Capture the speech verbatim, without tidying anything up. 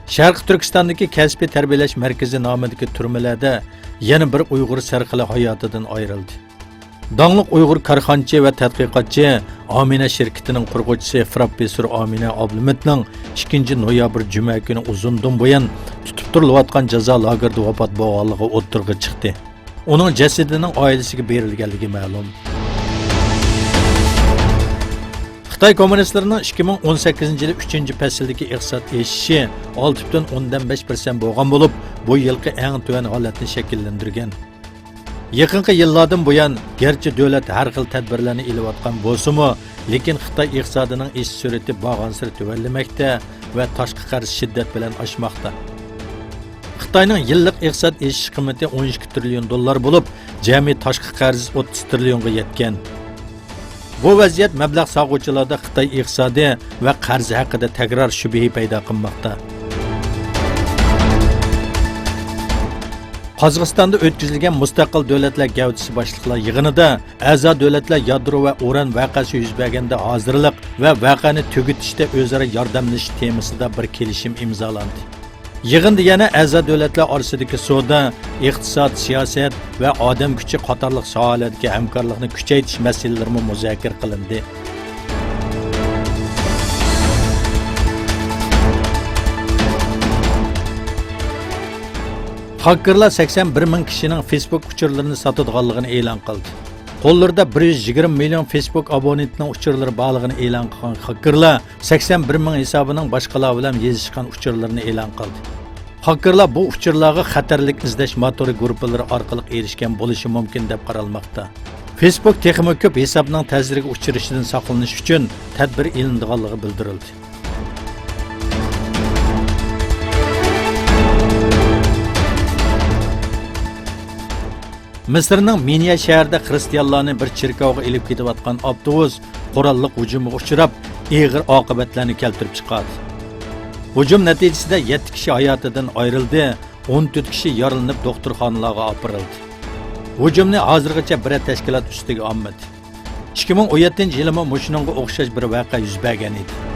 شەرقىي تۈركىستاندىكى كەسپىي تەربىيەلەش مەركىزى نامىدىكى تۈرمىلەردە يەنە بىر ئۇيغۇر سەرخىلى ھاياتىدىن ئايرىلدى. داڭلىق ئۇيغۇر كارخانىچى ۋە تەتقىقاتچى ئامىنە شىركىتىنىڭ قۇرغۇچىسى پروفېسسور ئامىنە ئابلىمىتنىڭ ئىككىنچى نويابىر جۈمە كۈنى ئۇزۇندىن بۇيان تۇتۇپ تۇرۇلۇۋاتقان جازا لاگېرىدا ۋاپات بولغانلىقى ئوتتۇرىغا چىقتى. ئۇنىڭ جەسىتىنىڭ ئائىلىسىگە بېرىلگەنلىكى مەلۇم. خىتاي كوممۇنىستلىرىنىڭ ئىككى مىڭ ئون سەككىزىنچى يىلى ئۈچىنچى پەسىلدىكى ئىقتىساد ئېشىشى ئالتە پۈتۈن ئوندىن بەش پىرسەنت بولغان بولۇپ، بۇ يىلقى ئەڭ تۆۋەن ھالەتنى شەكىللەندۈرگەن. يېقىنقى يىللاردىن بۇيان، گەرچە دۆلەت ھەر خىل تەدبىرلەرنى ئېلىۋاتقان بولسىمۇ، لېكىن خىتاي ئىقتىسادىنىڭ ئېشىش سۈرئىتى بارغانسېرى تۆۋەنلىمەكتە ۋە تاشقى قەرز شىددەت بىلەن ئاشماقتا. خىتاينىڭ يىللىق ئىقتىساد ئېشىش قىممىتى ئون ئىككى تىرىليون دوللار بولۇپ، جەمئىي تاشقى قەرز ئوتتۇز تىرىليونغا يەتكەن. بۇ ۋەزىيەت مەبلەغ سالغۇچىلاردا خىتاي ئىقتىسادى ۋە قەرزى ھەققىدە تەكرار شۈبھە پەيدا قىلماقتا. قازاقىستاندا ئۆتكۈزۈلگەن مۇستەقىل دۆلەتلەر گەۋدىسى باشلىقلار يىغىنىدا ئەزا دۆلەتلەر يادرو ۋە ئۇران ۋەقەسى يۈز بەرگەندە ھازىرلىق ۋە ۋەقەنى تۈگىتىشتە ئۆزئارا ياردەملىشىش تېمىسىدا بىر كېلىشىم ئىمزالاندى. يىغىندا يەنە ئەزا دۆلەتلەر ئارىسىدىكى سودا، ئىقتىساد، سىياسەت ۋە ئادەم كۈچى قاتارلىق ساھەلەردىكى ھەمكارلىقنى كۈچەيتىش مەسىلىلىرىمۇ مۇزاكىرە قىلىندى. خاككېرلار سەكسەن بىر مىڭ كىشىنىڭ فېيسبۇك ئۇچۇرلىرىنى ساتىدىغانلىقىنى ئېلان قىلدى. قوللىرىدا بىر يۈز يىگىرمە مىليون فېيسبۇك ئابونېنتىنىڭ ئۇچۇرلىرى بارلىقىنى ئېلان قىلغان خاككېرلار سەكسەن بىر مىڭ ھېسابىنىڭ باشقىلار بىلەن يېزىشقان ئۇچۇرلىرىنى ئېلان قىلدى. خاككېرلار بۇ ئۇچۇرلارغا خەتەرلىك ئىزدەش موتورى گۇرۇپپىلىرى ئارقىلىق ئېرىشكەن بولۇشى مۇمكىن دەپ قارالماقتا. فېيسبۇك تېخىمۇ كۆپ ھېسابنىڭ تەسىرىگە ئۇچرىشىدىن ساقلىنىش ئۈچۈن تەدبىر ئېلىنىدىغانلىقى بىلدۈرۈلدى. مىسىرنىڭ مىنيا شەھىرىدە خىرىستىيانلارنى بىر چېركاۋغا ئېلىپ كېتىۋاتقان ئاپتوبۇس قوراللىق ھۇجۇمغا ئۇچراپ، ئېغىر ئاقىۋەتلەرنى كەلتۈرۈپ چىقاردى. ھۇجۇم نەتىجىسىدە يەتتە كىشى ھاياتىدىن ئايرىلدى، ئون تۆت كىشى يارىلىنىپ دوختۇرخانىلارغا ئاپىرىلدى. ھۇجۇمنى ھازىرغىچە بىرەر تەشكىلات ئۈستىگە ئالمىدى. ئىككى مىڭ ئون يەتتىنچى يىلىمۇ مۇشۇنىڭغا ئوخشاش بىر ۋەقە يۈز بەرگەن ئىدى.